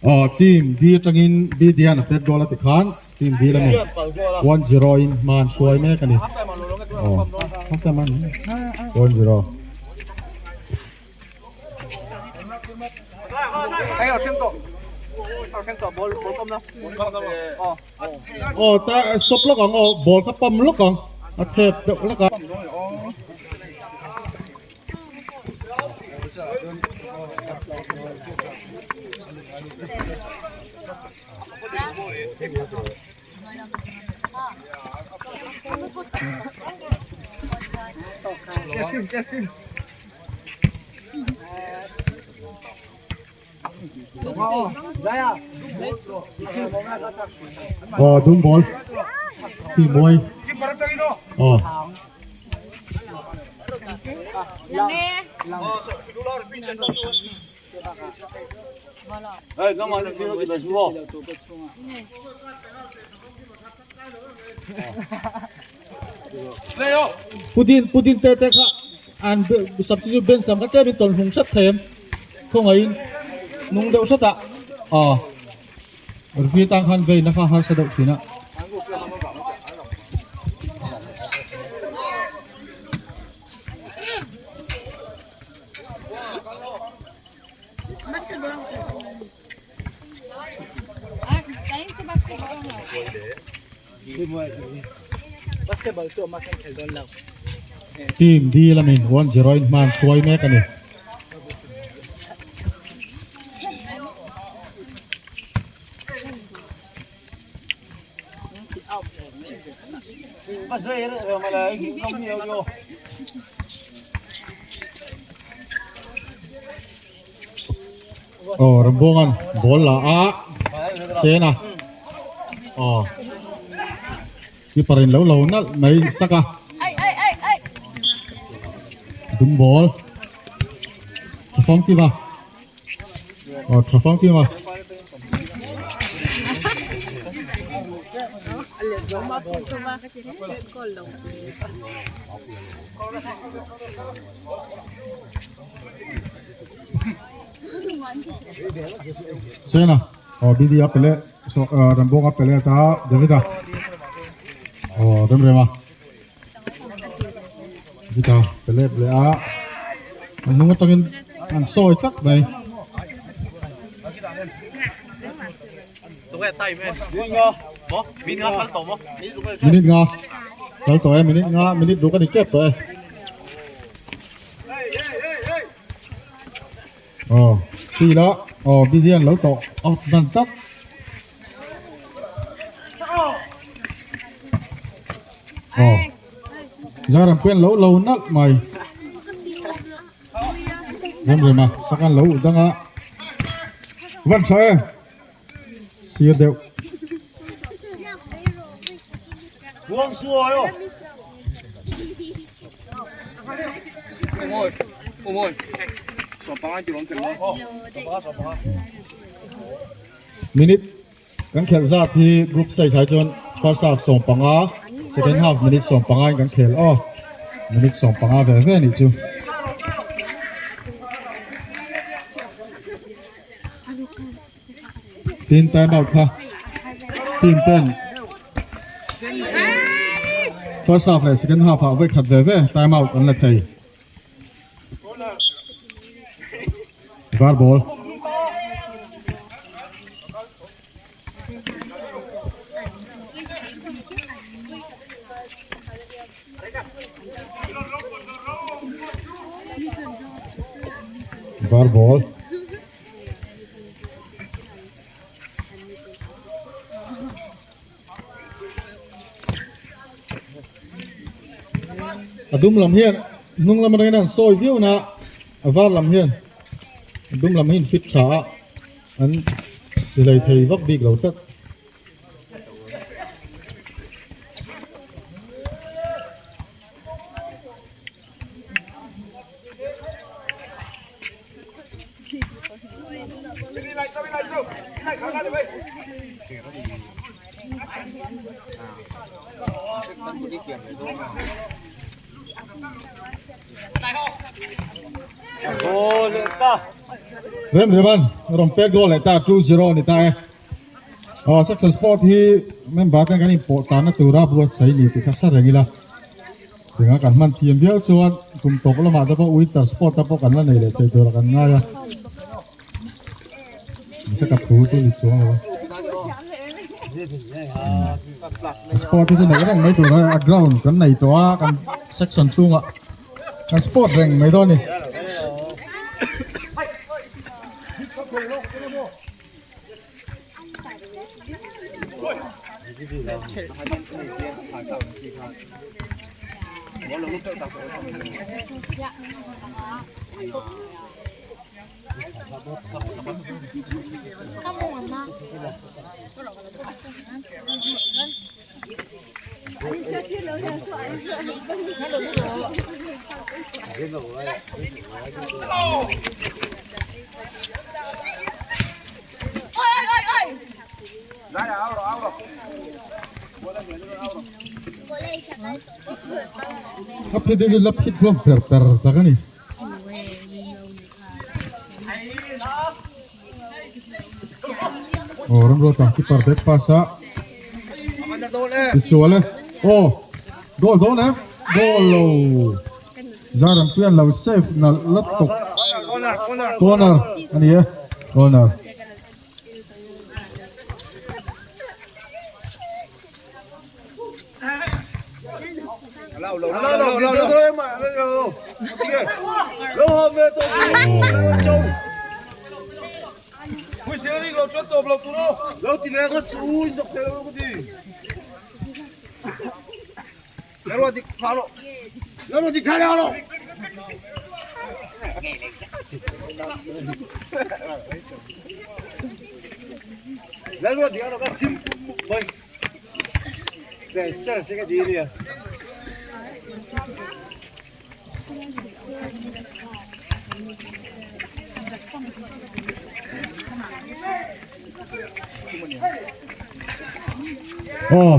Aw team D atangin B Dian a pet goal a ti khan team D lami 1-0 in hma an hruai mek a ni. Aw half time a ni 1-0. Aw ta stop lawk ang aw ball kha pump lawk ang a thep deuh lawk a. Aw dum ball ti mawi aw. Pudin pudin te te kha an substitute bench lam kha tlem in tawlh hnung hret thei em khawngaihin nung deuh hret ah aw referee tan khan vein a kha harsa deuh thin a. Team D lamin 1-0 in hma an hruai mek a ni. Aw Rambuanga'n ball la a sen a aw keeper in lo lo nalh mai sak a dum ball tha fawng kim a aw tha fawng kim a. Sena aw BD a pele so Rambuanga pele ta Davida aw Remrema Davida pele leh a an hnung atangin an sawi tlat mai. Minute nga kal tawh e minute nga minute ruk a ni tep tawh e. Aw steel a aw bidian lo tawh out dan tlat aw zaram pawhin lo lo nalh mai rem rem a sakan lo dang a van tha e sir deuh. Minute kan khelh zat hi group stage ah chuan first half 15 second half minute 15 in kan khel aw minute 15 ve ve anih chu. Tin time out kha team ten first half leh second half ah vawi khat ve ve time out an la thei. Var ball. Var ball. A dum lam hian hnung lam atangin an sawi viau na a var lam hian a dum lam hi an fit tha a an. Ti hlei thei vak bik lo tlat. Rem Reman rawn pek goal leh ta 2-0 a ni ta e. Aw Section Sport hi member ten kan inpawh tanna tura buatsaih ni tih kha hre reng ila. Tinga kan hman thiam viau chuan kum tawp lamah te pawh Winter Sport te pawh kan la nei leh thei tur a kan ngai a. Mahse ka thu chu ni chuang lo a. Sport hi chu neih reng mai tur a a ground kan nei tawh a kan section chhungah kan sport reng mai dawn a ni. A phit hi chu la phit hlawm per per tak a ni. Aw Ramruata keeper back pass a tisual e aw goal dawn em goal lo Zarampuian lo save nalh la tawp corner a ni e corner. Aw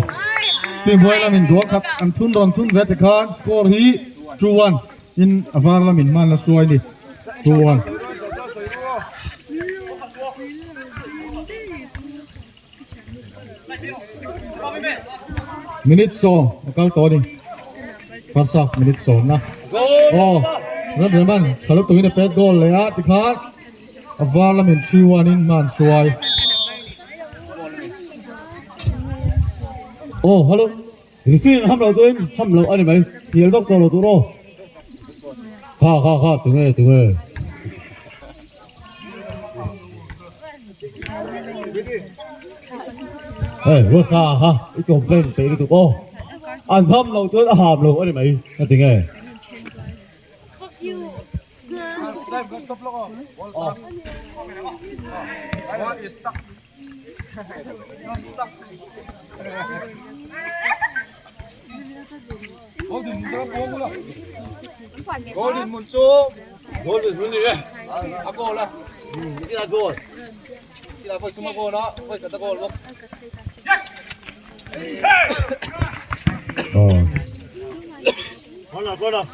team huai lamin goal khat an thun rawn thun ve tikhan score hi 2-1 in a var lamin hman la hruai ni 2-1. Minute sawm a kal tawh a ni first half minute sawmna aw Ramreman tha lutukin a pet goal leh a tikhan a var lamin 3-1 in hman hruai. Aw hello referee an ham loh chuan ham loh a ni mai hnial vak tawh lo tur aw kha kha kha tunge tunge. Hei Rosa kha i complain peih lutuk aw an ham loh chuan a ham lo a ni mai ka ti nge.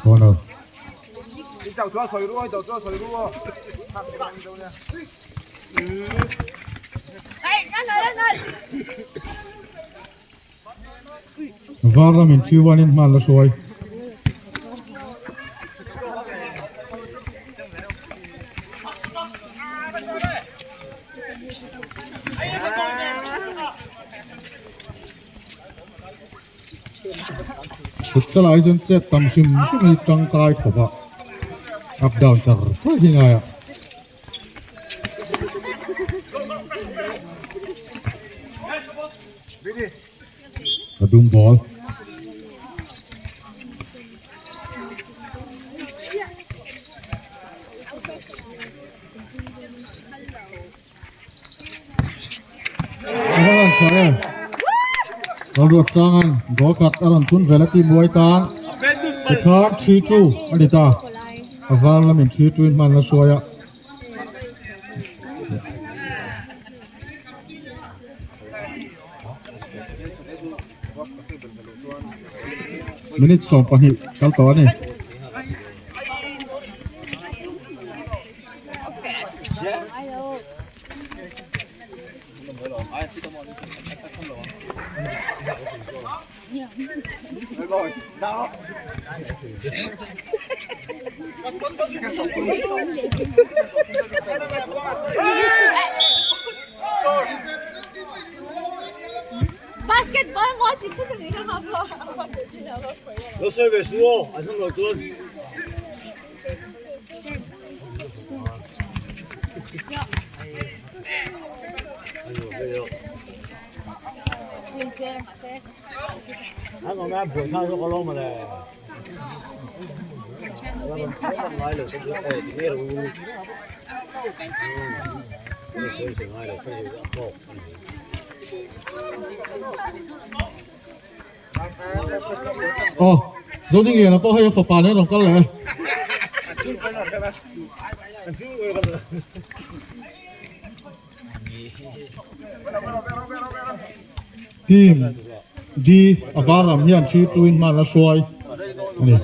Corner. Var lamin 3-1 in hman la hruai. Futsal ah hi chuan chet tam hrim hrim hi tangkai khawp a up down char char hi ngai a. A dum ball. tha e. Lalruatsanga'n goal khat a rawn thun vel a ti muai tan. Tikhan 3-2 a ni ta. A var lamin 3-2 in hman la hruai a. Minute 12 kal tawh a ni. Aw Zodingliana pawh hei a fapa nen rawn kal leh e. Team D a var lam hian 3-2 in hman a hruai a ni.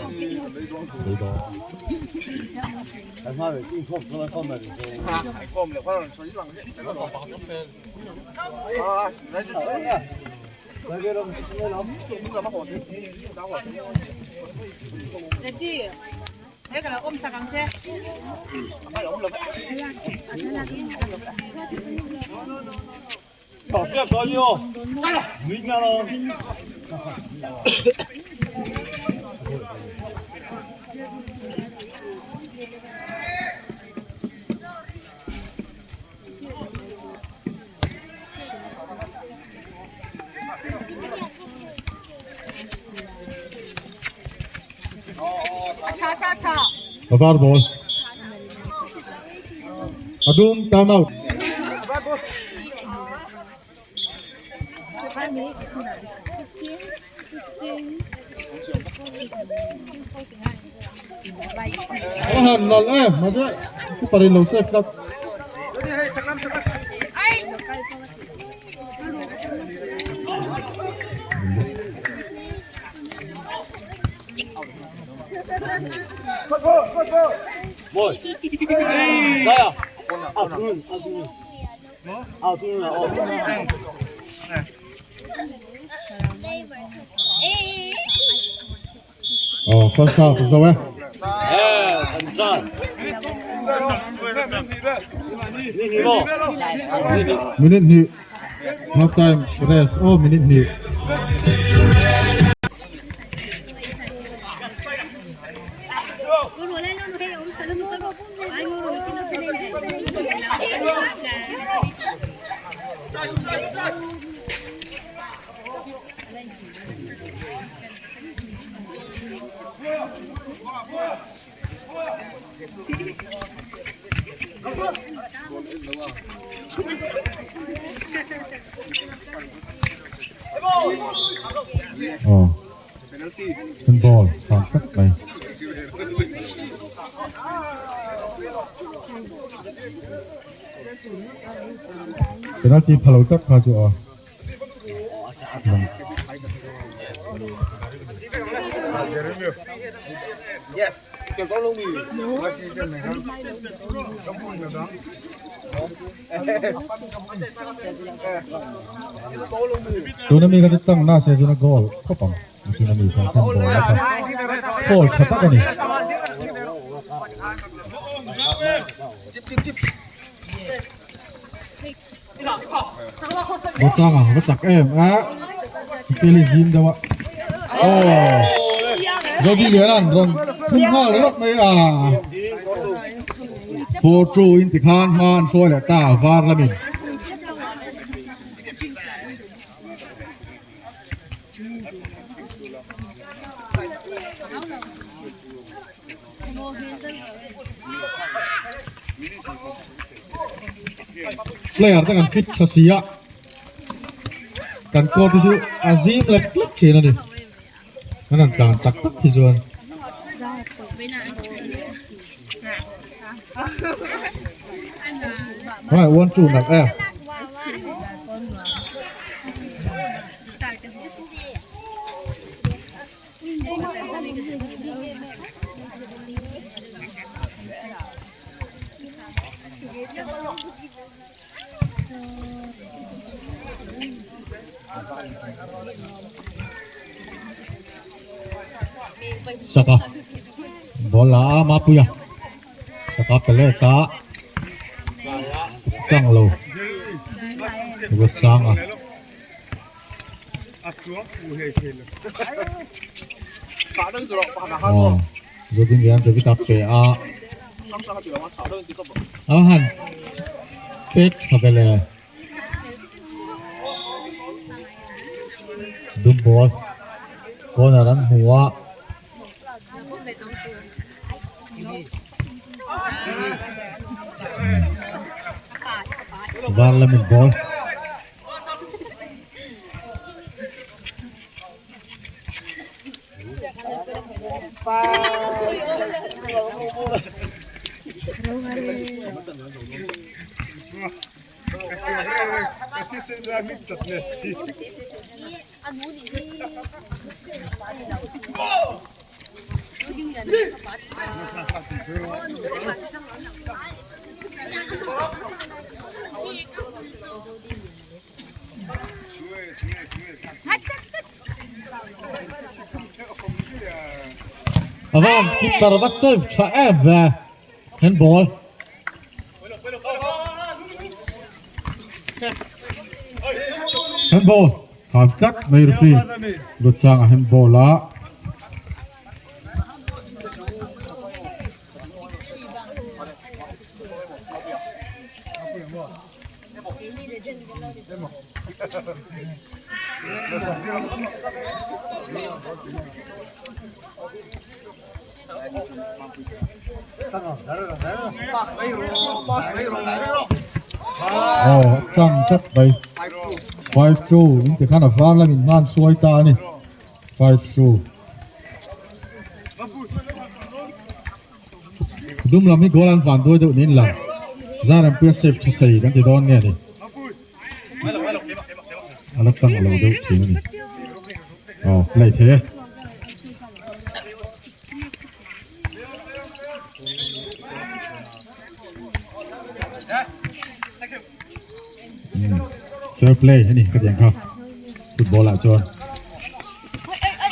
A var ball. A dum time out. A han nalh em mahse keeper in lo save tlat. Aw first half zo e. Minute hnih half time rest aw minute hnih. Aw handball thlan tlat mai. Penalty phalo tak kha chu aw. Tuna mi kha chu tang na se chuna goal khawp ang chuna mi kha kan ball a kha foul tha tak a ni. Va chang ang va chak em a Keli zim deuh a aw Zobi lian an rawn thum nghal ringawt mai a 4-2 in tikhan hma an hruai leh ta var lamin. Player te kan fit tha si a. Kan court hi chu a zim lek lek thin a ni. Kan han tlan tak tak hi chuan. Hai 1 2 nak e. Saka ball la a Mapuia saka pe let a tang lo ruat sang a. Aw Zodin Lian David a pe a a han pek tha vele dum ball corner an hmu a. Var lamin ball. Avan keeper va save tha em ve handball. Handball kham tlat mai referee Lutsanga handball a. Aw a tlang tlat mai 5-2 in ti khan a var lamin hman suai ta a ni 5-2 Dum lam hi goal an van duai deuh niin lang. Zairempuia save tha thei kan ti dawn nge ni. A la tlang lo deuh thin a ni. Aw play thei e. Fair play a ni ka tiang kha football ah chuan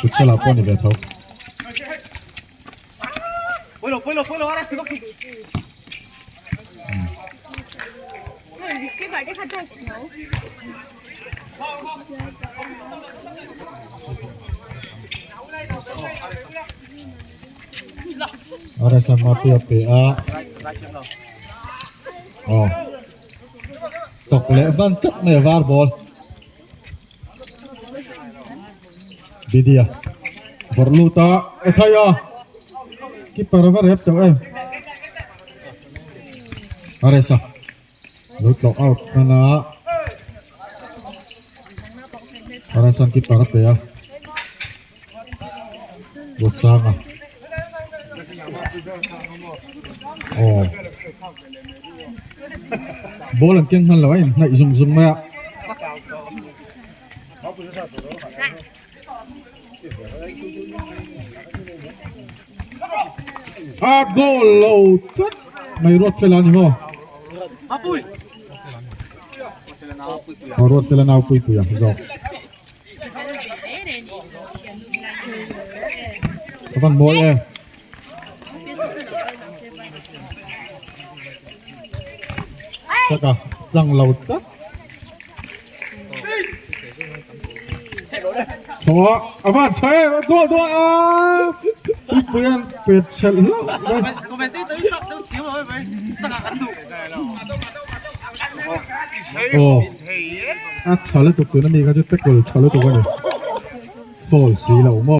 futsal ah pawh a ni ve tho. Aresa Mapuia pe a aw tawk leh hman tlat mai a var ball. Didia bawrh lut a ekhai a keeper a va rep teuh em Aresa lo tlawh out hman a Aresa'n keeper a pe a Ruatsanga aw ball an keng hman lo a inhnaih zung zung mai a. A goal lo tlat mai ruat fel a ni maw? Aw ruat fel a nau pui pui a zawk. A van mawi e. Saka tlang lo tlat. Thaw a van tha em a goal dawn a Puipuian pet hrelh hlauh mai. Aw a tha lutuk tuna mi kha chu tackle tha lutuk a ni foul si lo maw.